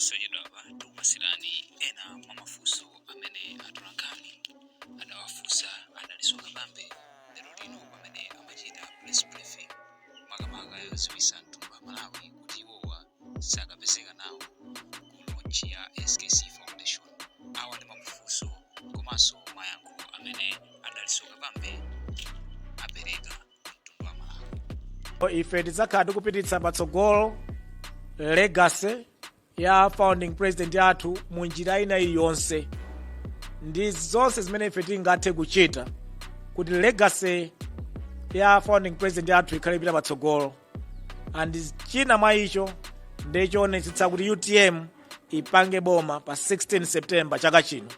Posachedwapa tikupatsirani ena mwa mafunso amene atolankhani adawafunsa a Dalitso Kabambe lero lino pamene amachita press briefing, makamaka yodziwitsa mtundu wa Malawi kuti iwowa sakapezeka nawo ku launch ya SKC Foundation. Awa ndi mafunso komanso mayankho amene a Dalitso Kabambe apereka mtundu wa Malawi. Ife tidzakhala tikupititsa patsogolo legacy ya founding president yathu mu njira ina iliyonse ndi zonse zimene ife tingathe kuchita kuti legacy ya founding president yathu ikhale ipita patsogolo. And china mwa icho ndichoonetsetsa kuti UTM ipange boma pa 16 September chaka chino,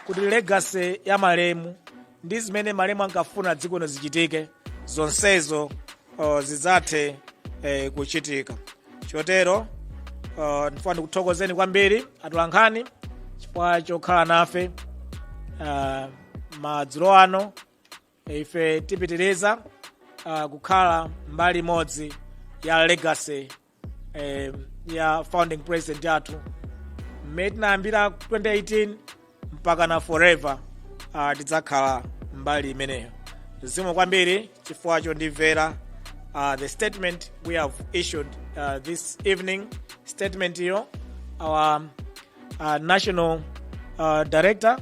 kuti legacy ya malemu ndi zimene malemu ankafuna dziko lino zichitike, zonsezo zidzathe kuchitika. Chotero ndifuna ndikuthokozeni kwambiri atolankhani chifukwa chokhala nafe madzulo ano. Ife tipitiriza kukhala mbali imodzi ya legacy ya founding president yathu mmene tinayambira 2018 mpaka na forever. Tidzakhala mbali imeneyo. Zikomo kwambiri chifukwa chondimvera. The statement we have issued this evening, statement iyo, our national director,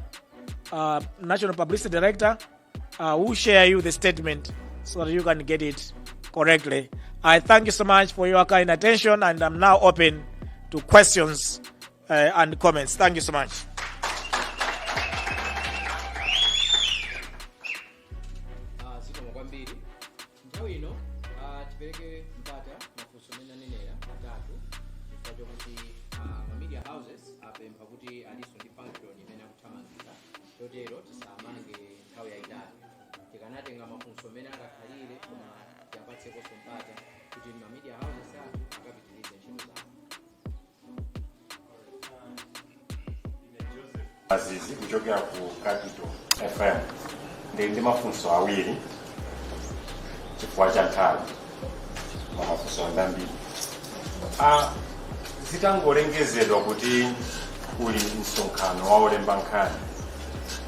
national publicity director, will share you the statement so that you can get it correctly. I thank you so much for your kind attention, and I'm now open to questions and comments. Thank you so much. Zikomo kwambiri. Nthawi ino tipereke mpata mafunso amene anenera atatu, chifukwa chokuti ma media houses apempha kuti alinso ndi function imene akuthamangira, chotero tisamange nthawi yayitali. Tikanatenga mafunso amene angakhalire, koma tiapatsekonso mpata kuti ma media houses athu akapitirize ntchito zawo. Azizi kuchokera ku Capital FM. Ndili ndi mafunso awiri chifukwa cha nthawi, ma mafunso andambiri. Zitangolengezedwa kuti kuli msonkhano wa olemba nkhani,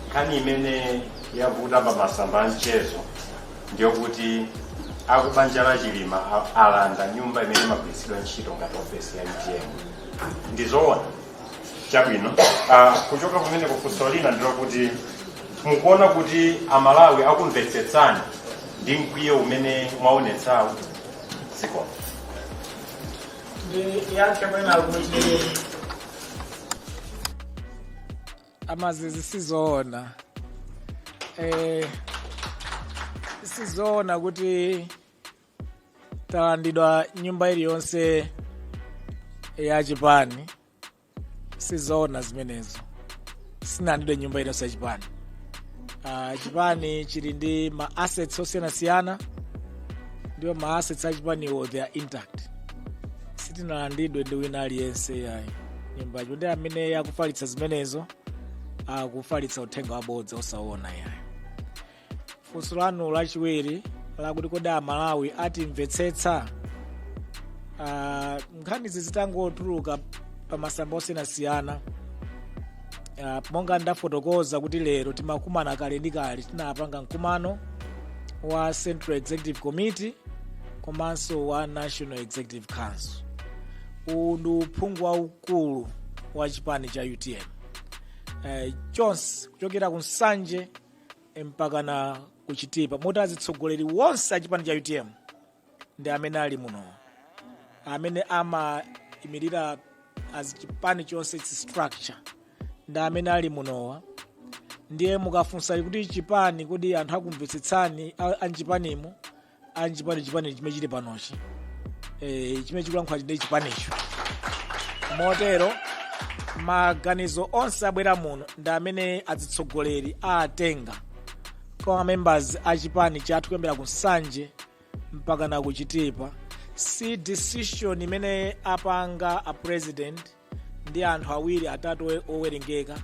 nkhani imene yavuta pa masamba a mchezo ndiyokuti akubanja la Chilima alanda nyumba imene imagwiritsidwa ntchito ngati ofesi ya UTM. Ndizoona? Chabwino. Kuchoka pamene kufunso lina ndilokuti mukuona kuti Amalawi akumvetsetsani ndi mkwiyo umene mwaonetsawo? Zikomo. Ndiyankhe mwina kuti amazizi, sizoona, sizoona kuti talandidwa nyumba iliyonse ya chipani. Sizoona zimenezo, sinalandidwe nyumba iliyonse ya chipani. Chipani chili ndi ma assets osiyanasiyana, ndiwo ma assets a chipaniwo, they are intact. Sitinalandidwe ndi wina aliyense yayi nyumbacho, ndi amene akufalitsa zimenezo akufalitsa uthenga wabodza osaona yayi. Funso lanu lachiwiri lakuti kodi Amalawi atimvetsetsa, nkhanizi zitangotuluka pa masamba osiyanasiyana, monga ndafotokoza kuti lero timakumana kale ndi kale, tinapanga mkumano wa Central Executive Committee komanso wa National Executive Council. Uwu ndi uphungu waukulu wa chipani cha UTM chonse kuchokera ku Nsanje mpaka na kuchitipa, moti azitsogoleri wonse a chipani cha UTM ndi amene ali muno, amene amayimirira as chipani chonse, its structure, ndi amene ali munowa. Ndiye mukafunsa kuti chipani, kodi anthu akumvetsetsani anchipanimo, anchipani, chipani chimene chili panochi, chimene chikulankhula ndi chipanicho. Motero maganizo onse abwera muno ndi amene azitsogoleri atenga kwa members a chipani chathu kuyambira ku Nsanje mpaka na kuchitipa. Si decision imene apanga a president ndi anthu awiri, atatu owerengeka,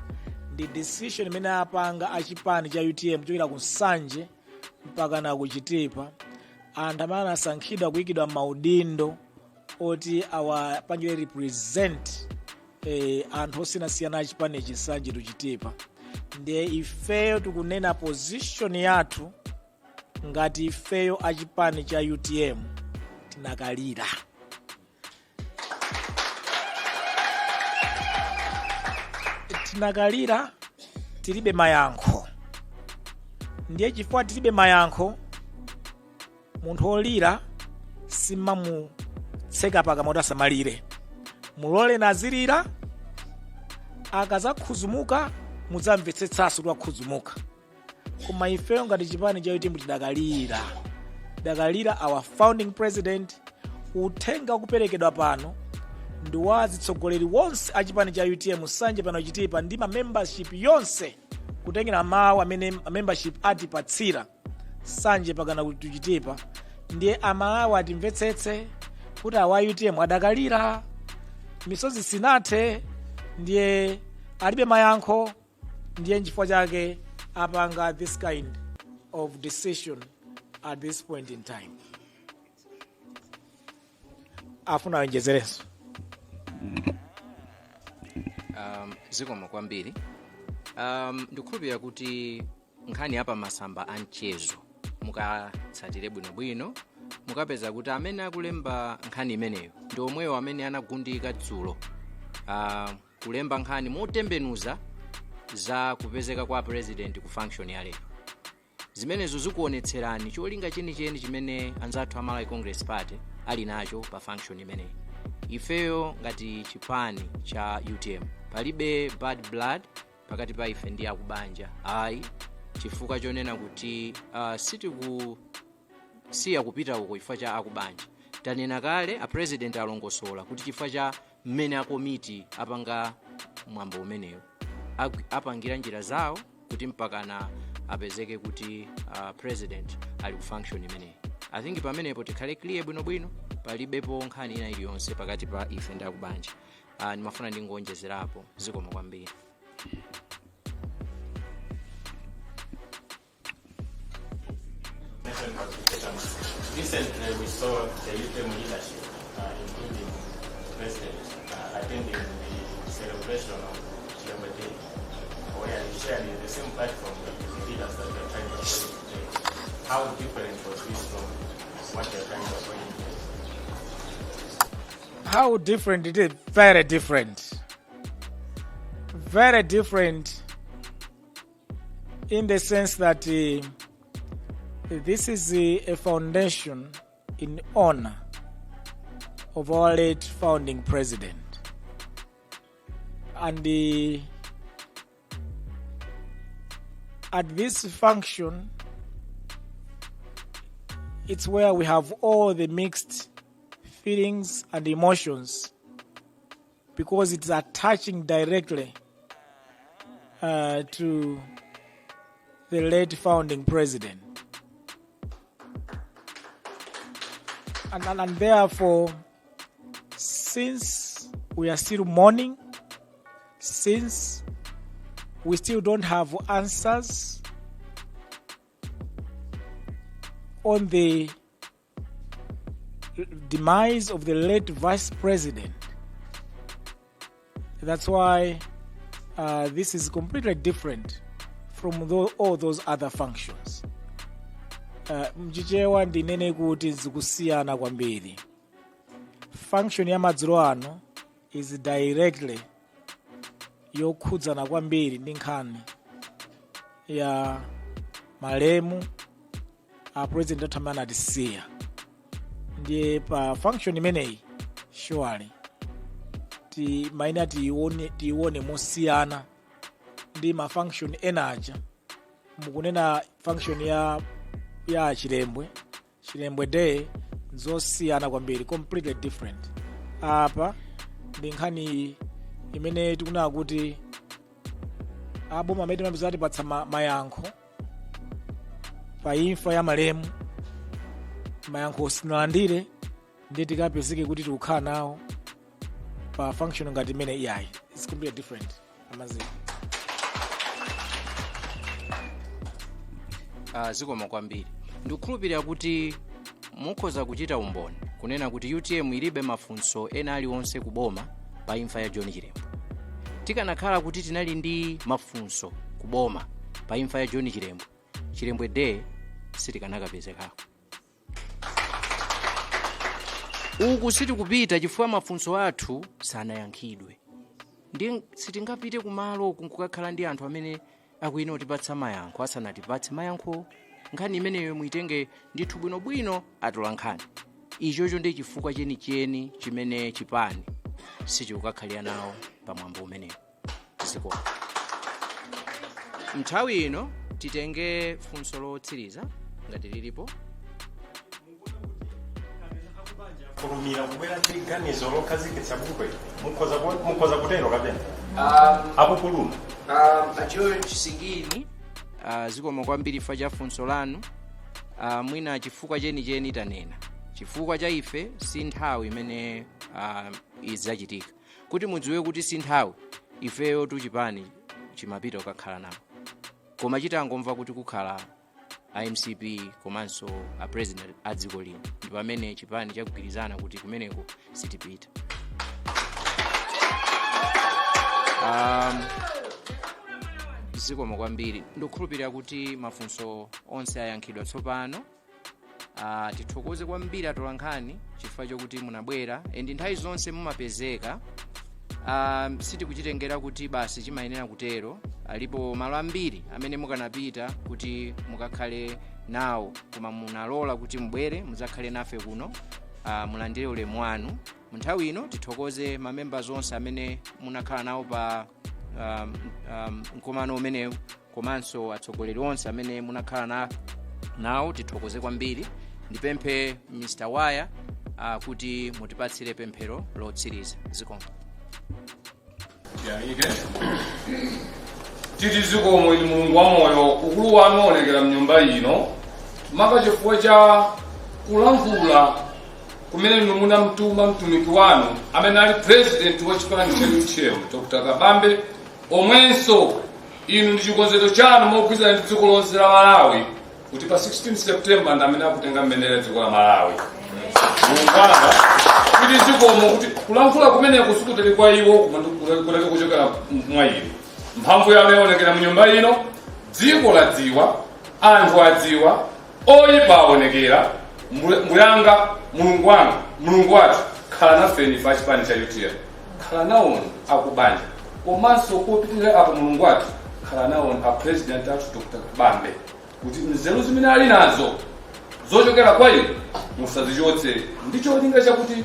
ndi decision imene apanga a chipani cha UTM kuchokera ku Nsanje mpaka na kuchitipa, anthu amene anasankhidwa kuyikidwa maudindo. oti awapangire represent anthu osiyanasiyana achipanichi Nsanje to Chitipa. Ndiye ifeyo tikunena position yathu ngati ifeyo achipani cha UTM tinakalira. Tinakalira, tilibe mayankho. Ndiye chifukwa tilibe mayankho, munthu wolira simamutseka pakamwa kuti asamalire. Mulole nazilira, akazakhuzumuka mudzamvetsetsanso kuti wakhuzumuka. Koma ifeyo ngati chipani cha UTM tidakalira, tidakalira our founding president. Uthenga ukuperekedwa pano ndi wa atsogoleri wonse a chipani cha UTM Nsanje pano Chitipa ndi ma membership yonse, kutengera mawu amene membership atipatsira Nsanje pakana kuti Chitipa. Ndiye Amalawi atimvetsetse kuti awa UTM adakalira, misozi sinathe, ndiye alibe mayankho. Ndiye nchifukwa chake apanga this kind of decision at this point in time. Afuna awonjezerenso. Zikomo kwambiri. Ndikukhulupirira kuti nkhani apa masamba a mchezo mukatsatire bwinobwino, mukapeza kuti amene akulemba nkhani imeneyo ndi omweyo amene anagundika dzulo kulemba nkhani motembenuza za kupezeka kwa president ku function ya lero. Zimenezo zikuonetserani cholinga chenicheni chimene anzathu a Malawi Congress Party ali nacho pa function imeneyi. Ifeyo ngati chipani cha UTM palibe bad blood pakati pa ife ndi akubanja, ayi, chifukwa chonena kuti sitikusiya kupita uko chifukwa cha akubanja. Tanena kale, a president alongosola kuti chifukwa cha mmene akomiti apanga mwambo umenewo, apangira njira zawo kuti mpakana apezeke kuti president ali ku function imeneyi. I think pamenepo tikhale clear bwinobwino, palibepo nkhani ina iliyonse pakati pa ife ndi akubanja. Ndimafuna ndingonjezerapo. Zikomo kwambiri. Recently, we saw the UTM leadership, including the president, attending the celebration of Chilembwe Day, where he shared the same platform with the leaders that we are trying to avoid today. How different was this from what they are trying to avoid today? How different it is? Very different. Very different in the sense that this is a foundation in honor of our late founding president. And at this function, it's where we have all the mixed feelings and emotions because it's attaching directly to the late founding president. And therefore, since we are still mourning, since we still don't have answers on the demise of the late vice president, that's why this is completely different from all those other functions. Mchichewa ndinene kuti zikusiyana kwambiri. Function ya madzulo ano is directly yokhudzana kwambiri ndi nkhani ya malemu a president athu amene anatisiya. Ndiye pa function imeneyi surely timayenera tiione mosiyana ndi ma function ena aja mukunena, function ya Chilembwe, Chilembwe Day, nzosiyana kwambiri, completely different. Apa ndi nkhani imene tikunena kuti aboma amene timapeza atipatsa mayankho pa imfa ya malemu, mayankho sinalandire, ndiye tikapezeke kuti tikukhala nawo pa function ngati imene, iyayi, it's completely different, amazing. Zikomo kwambiri. Ndikukhulupirira kuti mukhoza kuchita umboni. Kunena kuti UTM ilibe mafunso ena aliwonse kuboma pa imfa ya John Chilembwe. Tikanakhala kuti tinali ndi mafunso kuboma pa imfa ya John Chilembwe, Chilembwe Day sitikanakapezekako. Uku sitikupita chifukwa mafunso athu sanayankhidwe. Ndi sitingapite kumalo nkukakhala ndi anthu amene akuyenera kutipatsa mayankho asanatipatse mayankho. Nkhani imeneyo muitenge ndithu bwinobwino, atola nkhani. Ichocho ndi chifukwa chenicheni chimene chipani sichikukakhalira nawo pamwambo umenewo. Zikomo. Nthawi ino titenge funso lotsiriza ngati lilipo. Fulumira kubwera ndi ganizo lokhazikitsa bungwe, mukhoza kutero kapena akupuluma? A George Singini, zikomo kwambiri chifukwa cha funso lanu. Mwina chifukwa chenicheni tanena, chifukwa cha ife si nthawi imene idzachitika. Kuti mudziwe kuti si nthawi, ifeyo tuchipani chimapita kukakhala nawo, koma chitangomva kuti kukhala iMCP komanso a president a dziko lino, ndi pamene chipani chagwirizana kuti kumeneko sitipita. Zikomo kwambiri. Ndikukhulupirira kuti mafunso onse ayankhidwa tsopano. Tithokoze kwambiri atolankhani chifukwa chokuti munabwera, and nthawi zonse mumapezeka. Sitikuchitengera kuti basi chimayenera kutero. Alipo malo ambiri amene mukanapita kuti mukakhale nawo, koma munalola kuti mubwere mudzakhale nafe kuno. Mulandire ulemu wanu. Mu nthawi ino tithokoze mamembers onse amene munakhala nawo pa mkumano umenewu, komanso atsogoleri onse amene munakhala nawo, tithokoze kwambiri. Ndipemphe Mr Waya kuti mutipatsire pemphero lotsiriza. Zikomo. Tiyamike, titi zikomo inu Mulungu wa moyo. Ukulu wanu waonekera mnyumba ino, maka chifukwa cha kulankhula kumene inu munamtuma mtumiki wanu amene ali president wa chipani cha UTM, Dr Kabambe, omwenso inu ndi chikonzero chanu mogwirizana ndi dziko lonse la Malawi kuti pa 16 September ndi amene akutenga mbendera ya dziko la Malawi. Mulungu wanga, kuti zikomo kuti kulankhula kumeneko sikutali kwa iwo, koma kutali kuchokera mwa inu. Mphamvu yanu yaonekera mu nyumba ino, dziko ladziwa, anthu adziwa, oyipa aonekera. Mbuyanga, Mulungu wanga, Mulungu wathu, khala nafeni ife achipani cha UTM, khala nawoni akubanja, komanso kopitirira apo, Mulungu wathu, khala nawoni a president athu Dr Kabambe, kuti nzeru zimene ali nazo zochokera kwa inu musazichotse, ndi cholinga chakuti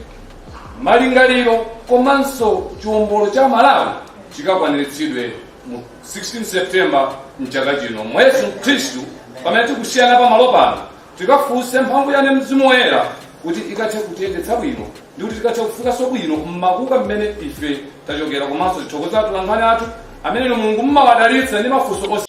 malingaliro komanso chiwombolo cha Malawi chikakwaniritsidwe mu 16 September mchaka chino mwa Yesu Khristu. Pamene tikusiyana pamalo pano, tikafunse mphamvu yanu Mzimu Woyera kuti ikathe kutiyendetsa bwino ndi kuti tikathe kufikanso bwino mmakuka mmene ife tachokera. Komanso tithokoza atolankhani athu amene inu Mulungu mmawadalitsa ndi mafunso onse.